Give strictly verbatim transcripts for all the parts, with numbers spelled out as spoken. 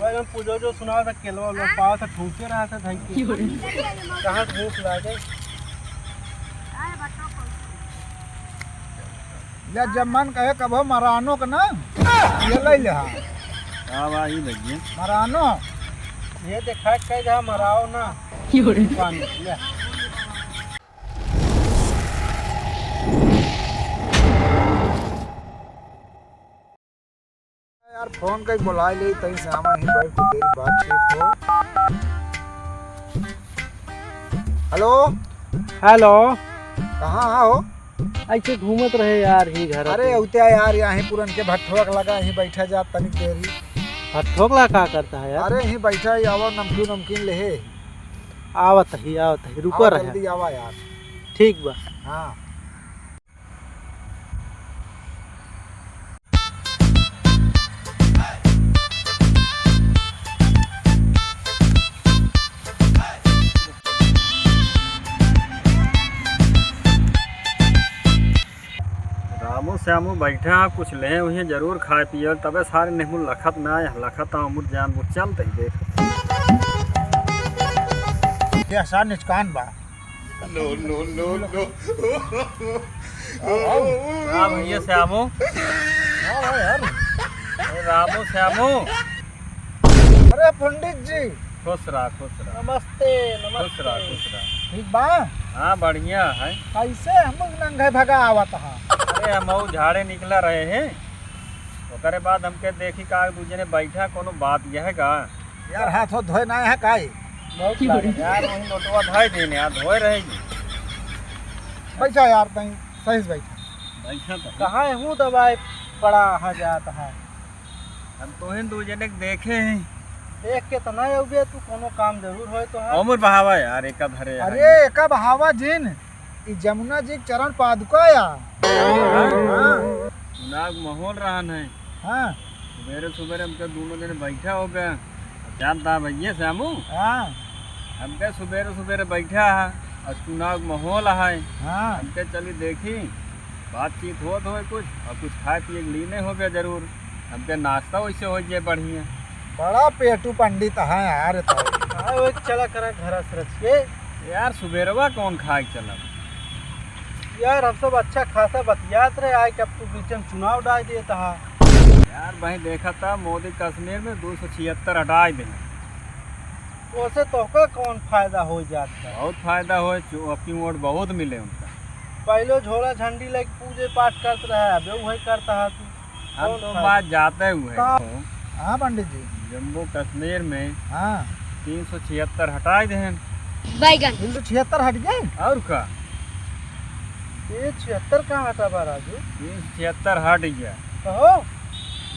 एकदम पूजो जो सुनाओ था, केलवा उलवा पाओ था, ठूसे रहा था धई के। कहाँ ठूस लागे? या जब मन कहे कबो मरानो के ना, ये ले ले हाँ। का बा ई भैया? मरानो। ये देखा के कह दे मराओ ना। पानी, ले। यार, फोन कई बोलाए ले, तई से आवा ही बैठ के तेरी बातचीत हो। हेलो। हेलो। कहाँ हो? ऐसे घूमत रहे यार, ही घर अरे, पे। उते यार, यहाँ पुरन के भट्ठोक लगा, यहीं बैठा जा तनिक देरी। भट्ठोक लगा का करता है यार? अरे, यहीं बैठा ही, आवा, नमकीन, नमकीन ले हे। आवत ही, आवत ही, रुको आवा, रहे। जल्दी आवा यार। ठीक बा। हाँ। रामू श्यामू बैठा हैं, कुछ लेहे हुए जरूर खाए पिए, तबे सारे नेहमू लखत ना आए, लखत आमुर जान बुझ चलते ही देख। ये आसान निचकान बा। No, no, no, no। आओ, आओ। हाँ भैया श्यामू। हाँ, हाँ, यार। अरे रामू श्यामू। अरे पंडित जी। खुश रहा, खुश रहा। नमस्ते, नमस्ते। खुश रहा, खुश रहा। ठीक बा? हाँ, बढ़िया है। कैसे हम नंगे भगा आवत हा? अरे हम ऊ झाड़े निकला रहे हैं, ओकरे बाद हमके देखी का दू जने बैठा, कोनो बात यह है का? यार, हाथ हो धोए ना है काई? बहुत लागत। यार, वही लोटवा धोए देने, यार, धोए रहेगी। बैठा यार, तई सही से बैठा। बैठा तो। कहाँ है हूँ दबाए पड़ा, आ जात है। हम तोहिन दू जने के देखे हैं। देख के तो ना अउबे, तू कोनो काम जरूर होए तो है। उम्र बहावा यार, एका धरे है। अरे, एका बहावा जिन, ई जमुना जी के चरण पादुका या। हाँ। हाँ। चुनाव के माहौल रहन है। हाँ। सुबेरे सुबेरे हमके दोनों जने बैठा हो गए। जानता है भैया श्यामू? हाँ। हमके सुबेरे सुबेरे बैठा है और चुनाव के माहौल है। हाँ। हमके चली देखी, बातचीत होत होए कुछ और कुछ खाए पिए के लीने हो गए जरूर। हमके नाश्ता वैसे हो जाए बढ़िया। बड़ा पेटू पंडित है यार तो। हाँ, वो चला करा घर से रच के। यार, सुबेरवा कौन खाए के चलब? यार, हम सब अच्छा खासा बतियात रहे, आए के अब तू बीच में चुनाव डाल देता है। यार, भाई देखा था, मोदी कश्मीर में दो सौ छिहत्तर हटाए दे। ओसे तोहका कौन फायदा हो जात बा? बहुत फायदा होए, चु-, अब की वोट बहुत मिले उनका। पहले झोला झंडी लेके पूजे पाठ करत रहे, अबे वही करता है तू। हम कौन तो फायदा? बात जाते हुए का? हाँ पंडित जी। जम्मू कश्मीर में हाँ। तीन सौ छिहत्तर हटाए देहन। बैगन। तीन सौ छिहत्तर हट गए? और का? ये छिहत्तर कहाँ हटा बा राजू? तीन सौ छिहत्तर हट गया। कहो।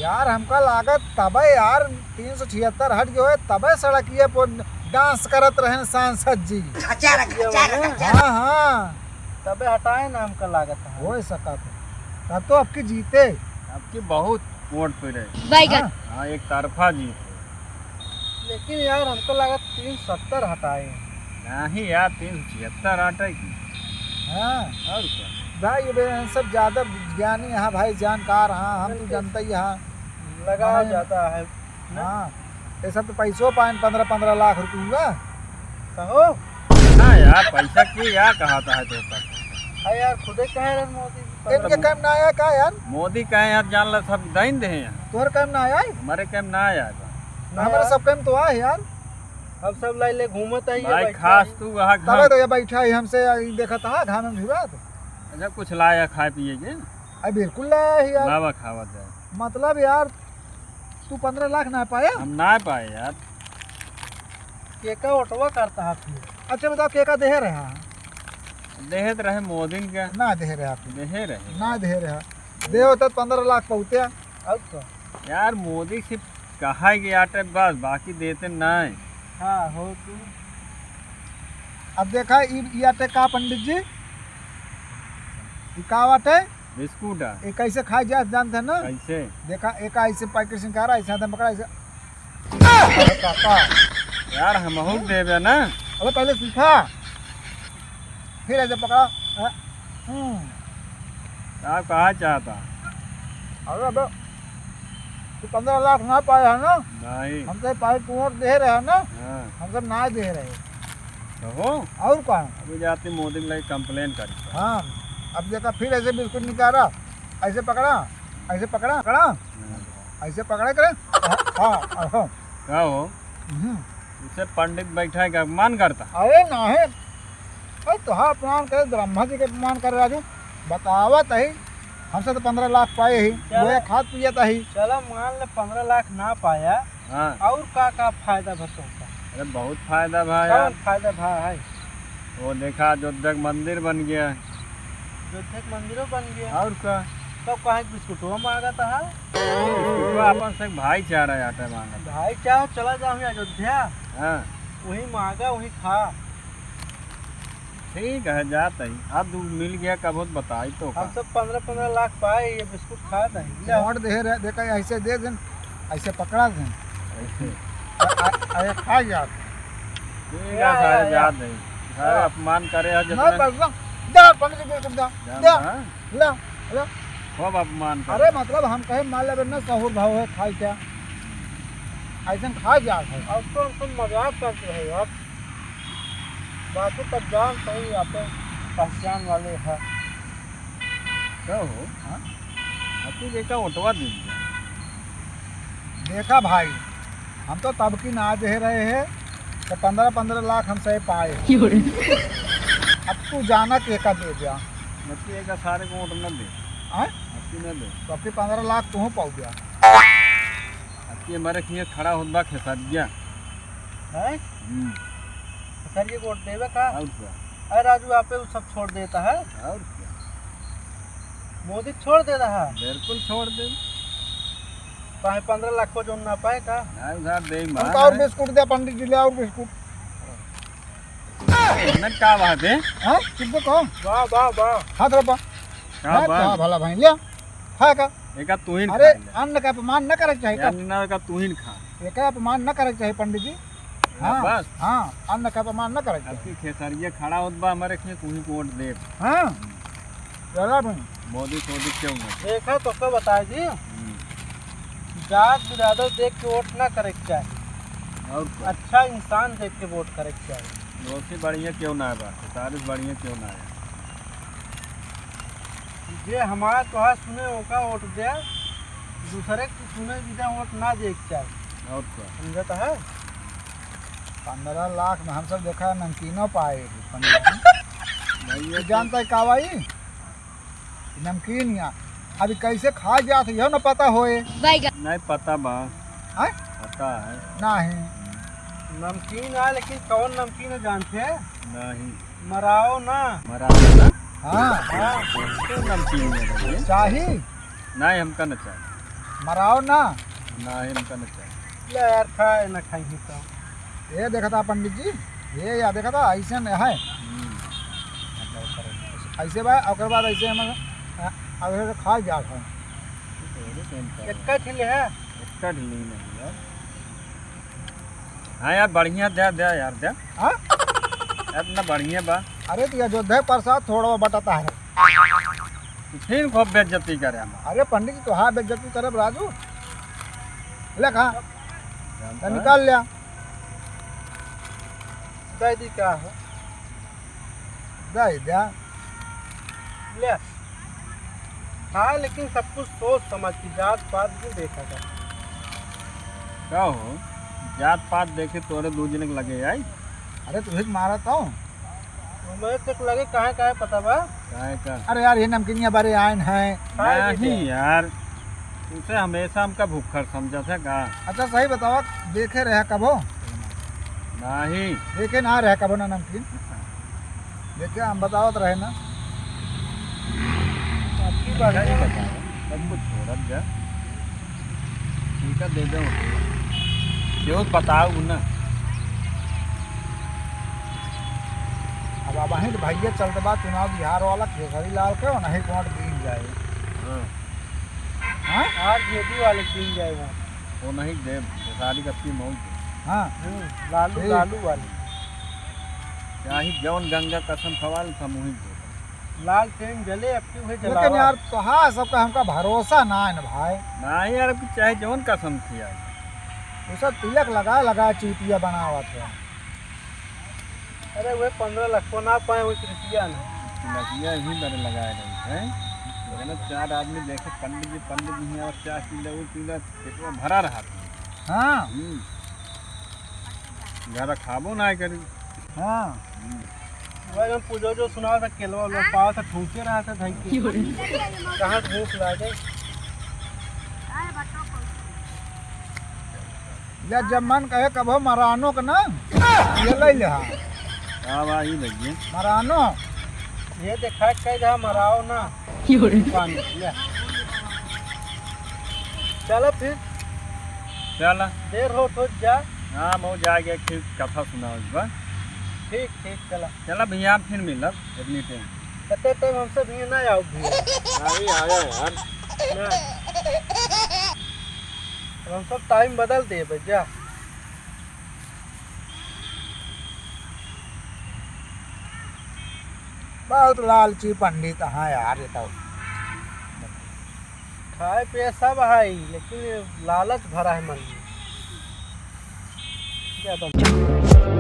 यार, हमका लागत तबे यार, तीन सौ छिहत्तर हट गए, तबे सड़किए पर डांस करत रहन सांसद जी। अच्छा रखा, अच्छा रखा, अच्छा रखा। हाँ, हाँ। तबे हटाए ना, हमका लागत है। हो सकत है। तब तो अब की जीते। अब की बहुत वोट पे रहे। बैगन। हाँ। हाँ, एक तरफा जीत। लेकिन यार, हमको लगा तीन सत्तर हटाए हैं। नहीं यार, तीन सौ छिहत्तर हटाए की। हाँ। और क्या? भाई, ये बे-, सब ज्यादा ज्ञानी हैं भाई, जानकार हैं, हम तो बिल्कुल। जानते ही हैं। लगाव हमारे ज्यादा है ना? हाँ, ये सब तो पैसों पाएन पन्द्रह पन्द्रह लाख रुपया। कहो। ना यार, पैसा की यार कहा था है तो कर। हाँ यार, खुदे कहे रहे मोदी जी, इनके पन्द्रह काम ना आया का यार? मोदी कहे यार, जान ला सब दाइन दे हैं यार। तोहर काम ना आया है? हमारे काम ना आया है। ना हमारे यार। सब काम तो आए यार। हम सब लाई ले घूमत आई है, भाई, बैठा खास है। तू वहाँ तबे घर तो ये बैठा है हमसे, ये देखा था घाम में भिड़ा तो। अच्छा, कुछ लाया खाए पिए के? अरे बिल्कुल लाया है यार। लावा खावा जाए। मतलब यार, तू पन्द्रह लाख ना पाया? हम ना पाए यार। केका ओटवा करता है फिर? अच्छा बताओ, केका देहे रहा? देहे तो रहे मोदिन का। ना देहे रहा फिर। देहे रहे। ना देहे रहा। दे होता तो पन्द्रह लाख पहुँचते। अब तो। यार, मोदी से कहा कि आटे बस, बाकी देते ना है। हाँ, हो तू। अब देखा, ई, ई आटे का पंडित जी? ई का बाटे? बिस्कुट है। ये कैसे खाए जात जानते हैं ना? कैसे? देखा, एक ऐसे पैकेट से निकाला, ऐसे हाथ में पकड़ा, ऐसे। अरे काका। यार, हमहू देबे ना। अबे पहले सीखा, फिर ऐसे पकड़ा। हाँ। हम्म। आप कहा चाहता? अरे अबे, तू पन्द्रह लाख ना पाए है ना? नहीं। हम तो पाए, तू वोट दे रहे है ना? हाँ। हम सब ना दे रहे। कहो। और का? अभी जाते मोदी के लगे complain करी। हाँ, अब देखा फिर ऐसे बिस्कुट निकाला, ऐसे पकड़ा, ऐसे पकड़ा, पकड़ा, हाँ। ऐसे पकड़ा करे। हाँ, हाँ, हाँ। का हो? हम्म। उसे पंडित बैठा है, का अपमान करता? अरे नाहीं, अरे तोहार अपमान करे, ब्रह्मा जी के अपमान करे राजू। बतावत ही, हमसे तो पन्द्रह लाख पाए ही, चला। वह खात पियत ही। चला मान ले पन्द्रह लाख ना पाया, हाँ। और का का फायदा भा तोहका? अरे बहुत फायदा भा यार। कौन फायदा भा है? वो देखा अयोध्या के मंदिर बन गया है। अयोध्या के मंदिरो बन गया। और का? तब काहे के बिस्कुटवा मांगत है? बिस्कुटवा अपन से भाईचारा आटा मांगत। भाईचारा चला जाओ अयोध्या। हाँ। वही मांगा, वही खा। ठीक है, जात ही। अब तू मिल गया, कबो तो बताई तो का। हम सब पन्द्रह पन्द्रह लाख पाए, ये बिस्कुट खात ही। ले। वोट दे रहे, देखा, ऐसे दे देन, ऐसे पकड़ा देन। ऐसे। अ-, अ-, अरे खा जात। ठीक है, सारे जात ही। सारे अपमान करे है ना, जितना। बस ना। जा, पंडित जी, बिल्कुल जा। जा। ला, ला। खूब अपमान करे। अरे मतलब हम कहे मान लेबे ना, सहूर भाव है, खाई क्या? ऐसन खा जात है। अब तो हम सब मजाक करते हैं यार। बाकी तब जान सही, आप पहचान वाले हैं। का हो? हाँ? अब तू देखा ओटवा दे दिया। देखा भाई, हम तो तब की ना दे रहे हैं, तो पन्द्रह पन्द्रह लाख हमसे पाए। क्यों रे? अब तू जाना के का दे दिया। नक्की एक सारे को वोट न दे। आय? नक्की न दे। तो अब की पन्द्रह लाख तू पाऊ गया। अब की हमारे खिए खड़ा होत बा खेसारिया। हैं? हम्म। खेसारिया को वोट देवे का? और क्या? अरे राजू, आपे उ सब छोड़ देता है। और क्या? मोदी छोड़ दे रहा। बिल्कुल छोड़ दे। काहे पन्द्रह लाख को जोन ना पाए का? ना उधार दे, हमका और बिस्कुट दे पंडित जी, ले और बिस्कुट। इनमें का बात है? हाँ, कितना कम? वाह, वाह, वाह। हाथ रखा। का बात? वाह, भला भाई, ले। खा का? एका तू ही अरे, खा ले। अन्न का अपमान न करे के चाही का? अन्न का तू ही खा। एका अपमान न करे के चाही पंडित जी। हाँ, हाँ, बस। हाँ, अन्न का अपमान न करे के चाही। अब की खेसारिया खड़ा होत बा, हमारे खेत वहीं को वोट देब। हाँ, चला भाई। मोदी सोदी क्यों ना? देखा तो का बताए जी, हम्म। जात बिरादर देख के वोट ना करे के चाही। और का? अच्छा इंसान देख के वोट करे के चाही। दोस्ती बढ़िया क्यों ना है बात, तारीफ बढ़िया क्यों ना है? जे हमार तोहार सुने, ओका वोट दे, दूसरे के सुने बिना वोट ना दे के चाही। और का? समझत है? पन्द्रह लाख में हम सब देखा नमकीनो पाए, पंद्रह। भाई, ये तू जानता है का भाई? नमकीन या अभी कैसे खा जात है, यह न पता होए। बैगन। नहीं पता बा। हैं? पता है। नहीं। नमकीन है, लेकिन कौन नमकीन है जानते हैं? नहीं। मराओ ना। मराओ ना? हाँ। हाँ। क्यों नमकीन में है ये? चाही? नहीं, हमका न चाही। मराओ ना। नहीं, हमका न चाही। ले यार, खाए ना खाई ही तो। ये देखा था पंडित जी, ये या देखा था, ऐसे न है। हम्म। ऐसे बा, ओकर बाद ऐसे हम, अ, अगर खा जात है। एक का ठिले है? एक का ठिले नहीं है यार। हाँ यार, बढ़िया दे, दे यार, दे। हाँ? इतना बढ़िया बा। अरे तो अयोध्या प्रसाद थोड़ा बटाता है। फिर खूब बेइज्जती करे हम। अरे पंडित जी, तोहार बेइज्जती करब राजू। ले खा। जानता तो है। निकाल लिया। दे दी का हो? दे दिया। ले। हाँ, लेकिन सब कुछ सोच समझ के, जात पात भी देखा कर। का हो? जात पात देखे तोरे दू जने के लगे आई? अरे तू ही मारा तो। मैं तक लगे काहे, काहे पता बा? काहे का? अरे यार, ये नमकीनिया बारे आयन है। खाए नहीं दे। यार, उसे हमेशा हमका भूखर समझत है का? अच्छा सही बतावा, देखे रहे कबो? नहीं। देखे ना रहे कबो ना नमकीन? देखे हम बतावत रहे ना। आपकी बात नहीं है। बताओ, सब कुछ छोड़त जा। ठीक है, दे दो। केहू बताऊ ना। अब, अब वहीं तो भैया चलत बा चुनाव बिहार वाला, खेसारी लाल के, वहीं वोट दीन जाए। हाँ। हाँ? आज जेडी वाले दीन जाए वोट। वो नहीं दे, खेसारी का अपनी मौत है। हाँ। हम्म, लालू, ठीक। लालू वाले। चाहे जौन गंगा कसम खवा ले, सामूहिक दे। लालटेन जले, अब क्यों है लेकिन जलावा? यार, तोहार सबका हमका भरोसा ना है ना भाई। नहीं यार, अब चाहे जौन कसम खिया। वो सब तिलक लगा लगा चूतिया बनावत है। अरे, वह पन्द्रह लाख को ना पाए, वो कृषिया ना। लगिया ही बड़े लगाए रही है। चार आदमी देखे, पंडित जी, पंडित जी, और चार किलो, वो किलो पेटवा भरा रहा था। हाँ। हम्म। घर खाबो ना करी। हाँ। हम्म। वही हम पूजो जो सुनावा था, केलवा उलवा पावा था, ठूके रहा था धई के। कहाँ से भूख लागे? या जब मन कहे कबो मरानो के ना, ये ले ले हाँ। का बा ई लगिए? मरानो। ये देखा के कह दे, मराओ ना। पानी, ले। चला फिर। चला। देर होत होत जा। हाँ, मैं जाके फिर कथा सुनाओ बा। ठीक, ठीक, चला। चला भैया, फिर मिलब इतनी टाइम। कते टाइम हमसे भी ना आओ भैया। अरे आया यार। ना। अब हम सब टाइम बदल देबे जा। बहुत लालची पंडित है यार, ये तो। खाए पिए सब है, लेकिन ये लालच भरा है मन में। क्या तो